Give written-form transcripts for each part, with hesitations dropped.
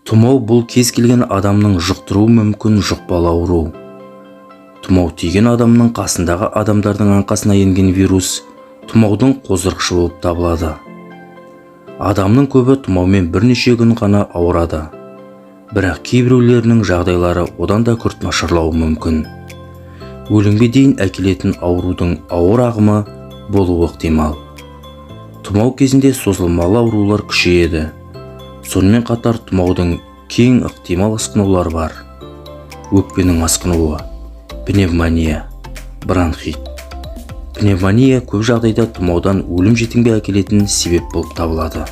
Тұмау бұл кез келген адамның жұқтыруы мүмкін жұқпалы ауру. Тұмау тиген адамның қасындағы адамдардың аңқасына енген вирус тұмаудың қоздырғышы болып табылады. Адамның көбі тұмаумен бірнеше күн ғана ауырады. Бірақ кейбіреулерінің жағдайлары одан да күрт нашарлауы мүмкін. Өлімге дейін әкелетін аурудың ауыр ағымы болуы ықтимал. Тұмау кезінде созылмалы аурулар күшейеді. Сонымен қатар тұмаудың кең ықтимал асқынулары бар. Өкпенің асқынуы, пневмония, бронхит. Пневмония көп жағдайда тұмаудан өлім-жітімге әкелетін себеп болып табылады.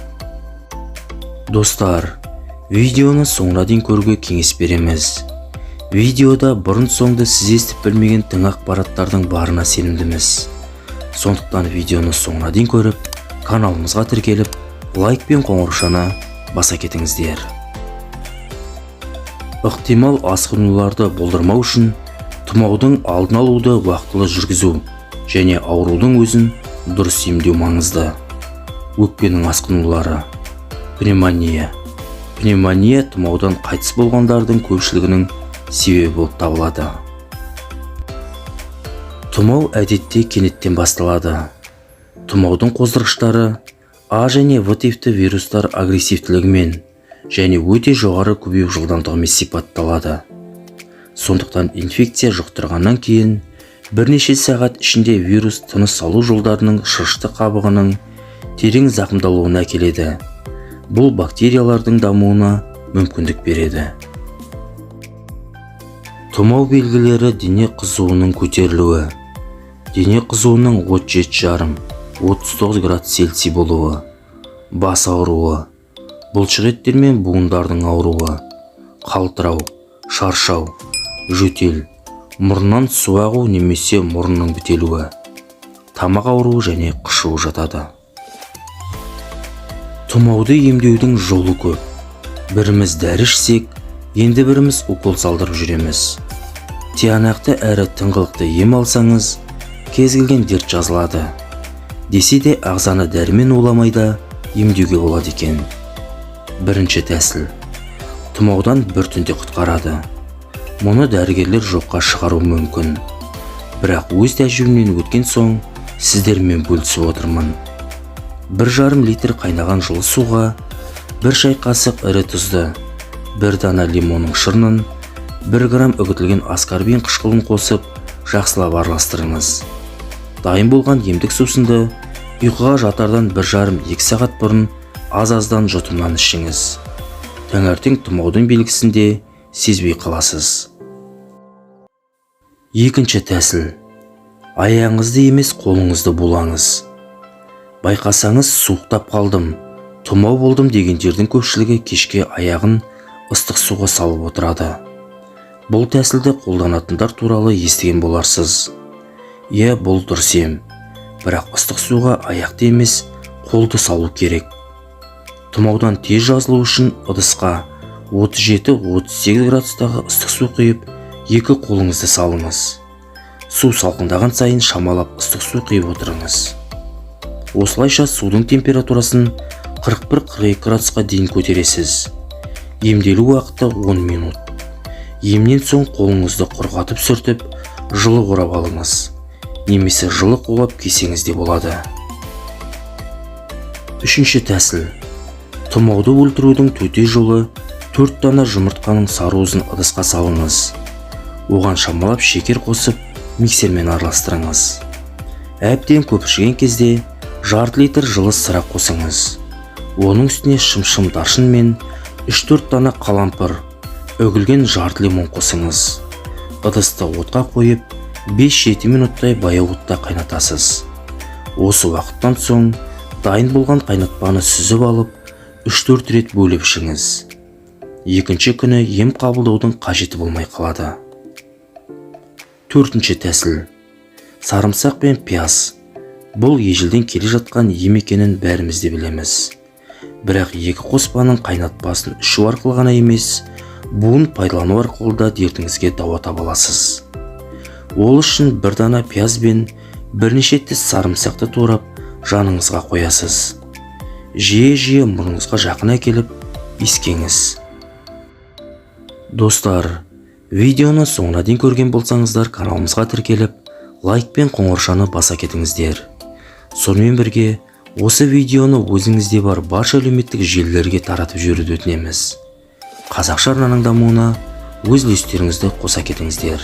Достар, видеоны соңына дейін көруге кеңес береміз. Видеода бұрын-соңды сіз естіп білмеген тың ақпараттардың барына сенімдіміз. Сондықтан видеоны соңына дейін көріп, каналымызға тіркеліп, лайк пен қоңыраушаны баса кетіңіздер. Ықтимал асқынуларды болдырмау үшін тұмаудың алдын алуды уақытылы жүргізу және аурудың өзін дұрыс емдеу маңызды. Өкпенің асқынулары, пневмония. Пневмония тұмаудан қайтыс болғандардың көпшілігінің себебі болып табылады. Тұмау әдетте кенеттен басталады. Тұмаудың қоздырғыштары А және В типті вирустар агрессивтілігімен және өте жоғары көбею жылдамдығымен сипатталады. Сондықтан инфекция жұқтырғаннан кейін бірнеше сағат ішінде вирус тыныс алу жолдарының шырышты қабығының терең зақымдалуына әкеледі. Бұл бактериялардың дамуына мүмкіндік береді. Тұмау белгілері: дене қызуының көтерілуі, дене қызуының 37,5-39 градус Цельсий болуы, бас ауруы, бұлшықеттер мен буындардың ауруы, қалтырау, шаршау, жөтел, мұрнынан су ағу немесе мұрынның бітелуі, тамақ ауруы және қышуы жатады. Тұмауды емдеудің жолы көп. Біріміз дәрі ішсек, енді біріміз укол салдырып жүреміз. Тиянақты әрі тыңғылықты ем алсаңыз, кез келген дерт жазылады. Десе де, ағзаны дәрімен уламай да емдеуге болады екен. Бірінші тәсіл тұмаудан бір түнде құтқарады. Мұны дәрігерлер жоққа шығаруы мүмкін. Бірақ өз тәжірибемнен өткен соң сіздермен бөлісіп отырмын. 1,5 литр қайнаған жылы суға 1 шай қасық ірі тұзды, 1 дана лимонның шырынын, 1 грамм үгітілген аскорбин қышқылын қосып, жақсылап араластырыңыз. Дайын болған емдік сусынды ұйқыға жатардан 1,5-2 сағат бұрын аз-аздан жұтымнан ішіңіз. Таңертең тұмаудың белгісін де сезбей қаласыз. Екінші тәсіл: аяғыңызды емес, қолыңызды булаңыз. Байқасаңыз, суықтап қалдым, тұмау болдым дегендердің көпшілігі кешке аяғын ыстық суға салып отырады. Бұл тәсілді қолданатындар туралы естіген боларсыз. Иә, бұл дұрыс ем. Бірақ ыстық суға аяқты емес, қолды салу керек. Тұмаудан тез жазылу үшін ыдысқа 37-38 градустағы ыстық су құйып, екі қолыңызды салыңыз. Су салқындаған сайын шамалап ыстық су құйып отырыңыз. Осылайша судың температурасын 41-42 градусқа дейін көтересіз. Емделу уақыты 10 минут. Емнен соң қолыңызды құрғатып сүртіп, жылы орап алыңыз немесе жылы қолғап кисеңіз де болады. Үшінші тәсіл: тұмауды өлтірудің төте жолы. Төрт дана жұмыртқаның сары уызын ыдысқа салыңыз. Оған шамалап шекер қосып, миксермен араластырыңыз. Әбден көпіршіген кезде жарты литр жылы сыра қосыңыз. Оның үстіне шымшым даршын мен 3-4 дана қалампыр, үгілген жарты лимон қосыңыз. Ыдысты отқа қойып, 5-7 минуттай баяу отта қайнатасыз. Осы уақыттан соң дайын болған қайнатпаны сүзіп алып, 3-4 рет бөліп ішіңіз. Екінші күні ем қабылдаудың қажеті болмай қалады. Төртінші тәсіл: сарымсақ пен пияз. Бұл ежелден келе жатқан ем екенін бәріміз де білеміз. Бірақ екі қоспаның қайнатпасын ішу арқылы ғана емес, буын пайдалану арқылы да дертіңізге дауа таба аласыз. Ол үшін бір дана пияз бен бірнеше тіс сарымсақты турап, жаныңызға қоясыз. Жиі-жиі мұрныңызға жақын әкеліп иіскеңіз. Достар, видеоны соңына дейін көрген болсаңыздар, каналымызға тіркеліп, лайк пен қоңыршаны баса кетіңіздер. Сонымен бірге осы видеоны өзіңізде бар барша әлеуметтік желілерге таратып жіберуді өтінеміз. Қазақша арнаның дамуына өз үлестеріңізді қоса кетіңіздер.